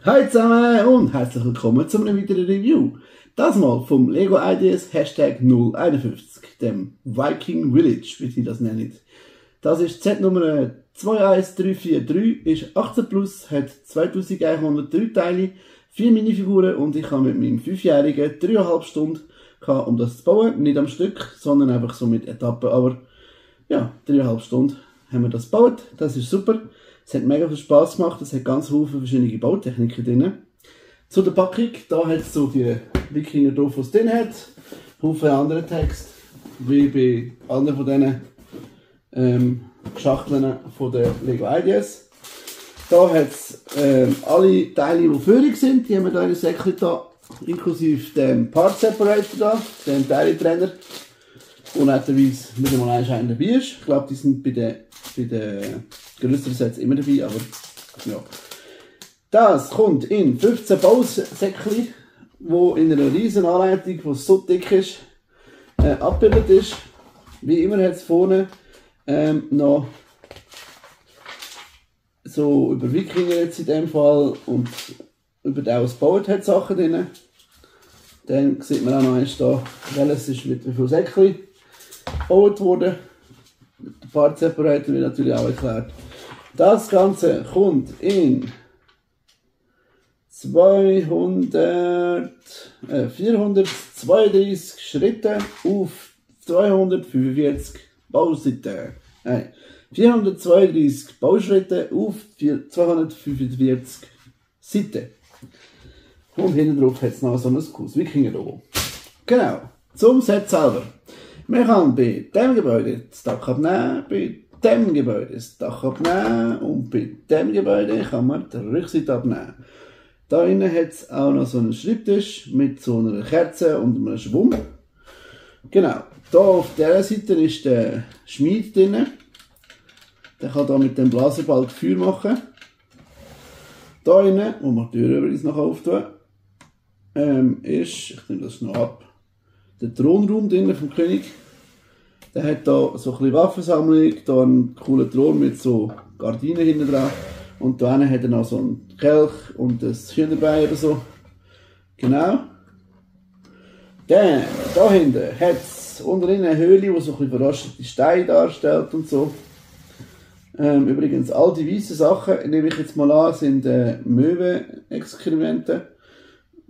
Hi zusammen und herzlich willkommen zu einem weiteren Review. Das mal vom Lego Ideas Hashtag 051, dem Viking Village, wie sie das nennen. Das ist Set Nummer 21343, ist 18 plus, hat 2103 Teile, 4 Minifiguren und ich habe mit meinem 5-Jährigen 3,5 Stunden gehabt, um das zu bauen. Nicht am Stück, sondern einfach so mit Etappen. Aber ja, 3,5 Stunden haben wir das gebaut. Das ist super. Es hat mega viel Spass gemacht. Es hat ganz viele verschiedene Bautechniken drin. Zu der Packung, da hat es so die Wikinger drauf, was es drin hat. Haufen andere Text, wie bei anderen von diesen Schachteln von der Lego Ideas. Da hat es alle Teile, die führig sind, die haben wir da in ein Säckchen da, inklusive dem Part Separator da, dem Teile-Trenner. Unnetterweise mit dem einen dabei ist. Ich glaube, die sind bei den größeren Sets immer dabei, aber ja. Das kommt in 15 Bausäckchen, wo in einer riesen Anleitung, die so dick ist, abgebildet ist. Wie immer hat es vorne noch so über Wikinger jetzt in dem Fall und über den, was gebaut hat, Sachen drin. Dann sieht man auch noch eins da, welches ist mit wie viel Säckchen gebaut wurde. Der Part Separator wird natürlich auch erklärt. Das Ganze kommt in 432 Schritte auf 245 Bauseiten. 432 Bauschritte auf 245 Seiten. Und hinten drauf hat es noch so ein cooles Wikinger-Logo. Genau, zum Set selber. Man kann bei diesem Gebäude das Dach abnehmen, bei diesem Gebäude das Dach abnehmen und bei diesem Gebäude kann man die Rückseite abnehmen. Da innen hat es auch noch so einen Schreibtisch mit so einer Kerze und einem Schwung. Genau, hier auf dieser Seite ist der Schmied drin. Der kann hier mit dem Blaserbalg Feuer machen. Da innen, wo man die Tür übrigens noch auftun, ist, ich nehme das noch ab, der Thronraum drin vom König. Der hat da so ein bisschen Waffensammlung, da einen coolen Thron mit so Gardinen hinten dran. Und da hat er noch so einen Kelch und ein Hühnerbein oder so. Genau. Dann, da hinten hat es unten eine Höhle, die so ein bisschen verrostete Steine darstellt und so. Übrigens, all die weißen Sachen, nehme ich jetzt mal an, sind Möwen-Exkremente.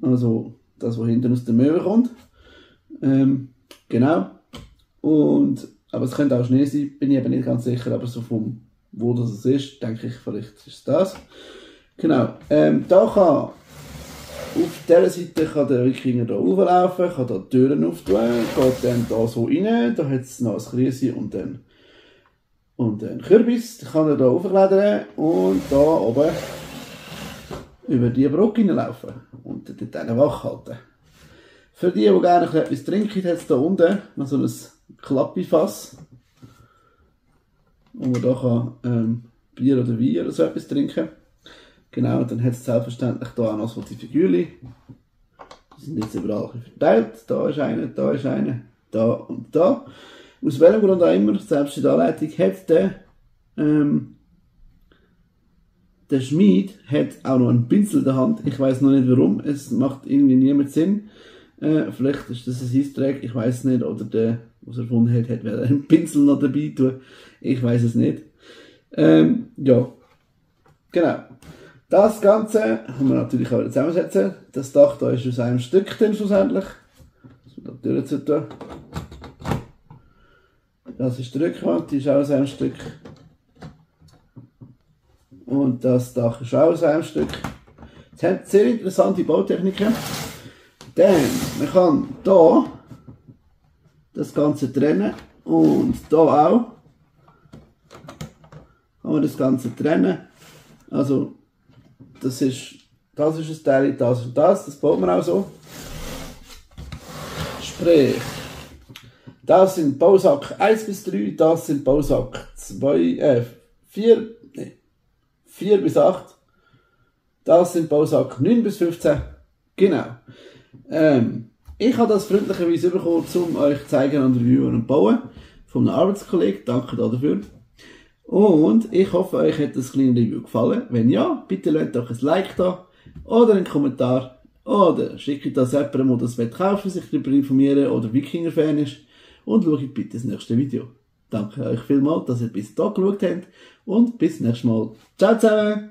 Also das, was hinten aus der Möwe kommt. Genau. Aber es könnte auch Schnee sein, bin ich eben nicht ganz sicher, aber so vom, wo das ist, denke ich, vielleicht ist es das. Genau. Da kann, auf dieser Seite kann der Wikinger hier rauflaufen, kann hier die Türen auftun, geht dann da so rein, da hat es noch ein Krise und einen Kürbis, da kann er hier raufklettern und da oben über die Brücke hineinlaufen und dort wach halten. Für die gerne etwas trinken, hat es hier unten noch so ein Klappifass, wo man hier Bier oder Wein oder so etwas trinken. Genau, dann hat es selbstverständlich hier auch noch so die Figürchen. Die sind jetzt überall verteilt. Da ist eine, da ist eine, da und da. Aus welchem Grund auch immer, selbst in der Anleitung, hat der Schmied hat auch noch einen Pinsel in der Hand. Ich weiß noch nicht warum, es macht irgendwie niemand Sinn. Vielleicht ist das ein Easter Egg, ich weiß es nicht. Oder der, was er erfunden hat, will einen Pinsel noch dabei tun. Ich weiß es nicht. Ja, genau. Das Ganze können wir natürlich auch wieder zusammensetzen. Das Dach da ist aus einem Stück dann schlussendlich. Das wird natürlich zu tun. Das ist die Rückwand, die ist auch aus einem Stück. Und das Dach ist auch aus einem Stück. Es hat sehr interessante Bautechniken. Denn man kann hier das Ganze trennen und hier auch kann man das Ganze trennen. Also das ist ein Teil, das und das baut man auch so. Sprich, das sind Bausack 1 bis 3, das sind Bausack 4 bis 8, das sind Bausack 9 bis 15, genau. Ich habe das freundlicherweise bekommen, um euch zu zeigen und reviewen und bauen, von einem Arbeitskollegen, danke dafür. Und ich hoffe, euch hat das kleine Review gefallen. Wenn ja, bitte lasst doch ein Like da oder einen Kommentar oder schickt das jemandem, der das kaufen will, sich darüber informieren oder Wikinger-Fan ist und schaut bitte das nächste Video. Danke euch vielmals, dass ihr bis hier geschaut habt und bis nächstes Mal. Ciao zusammen!